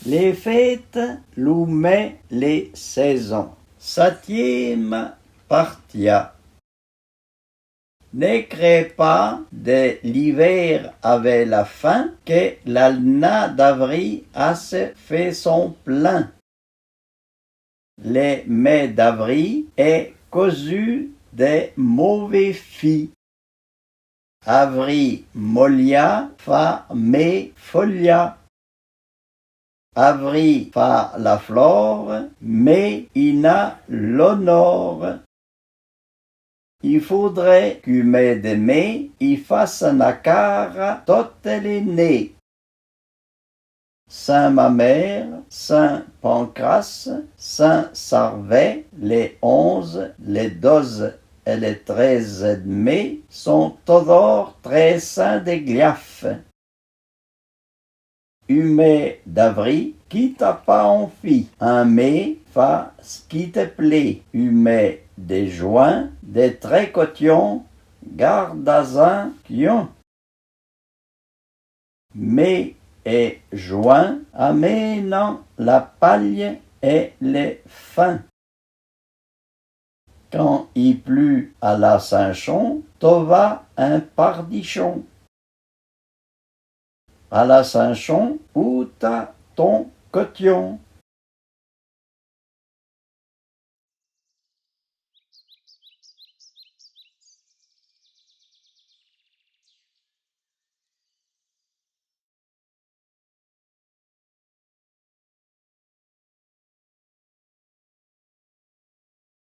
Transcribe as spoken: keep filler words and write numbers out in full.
Lé féte, lou mê, lé sêzon. Satiéma partia. N'é crê pâ de l'ivér avê la fin que la lna d'avri a se fé son plin. Le mê d'avri è cozu de môvé fi. Avri molia fa mê folia. Avri fa la flor, mê i n'a l'onor. I fodrè k'u mê de mê i fasse na cara tote le né. Sin Mamêr, Sin Pancras, Sin Sarvê, le onze, le doze è le treze de mê son tozhor trê sin de gliafe. U mê d'avri kita pâ on fi. Un mê fa s'ki te plê. U mê de juin, de trê cotion, garda-z-in kion. Mê è juin aménan la palye è le fin. Kan i plu a la Sinchon, to va in pardichon. A la Sinchon, outa ton cotion.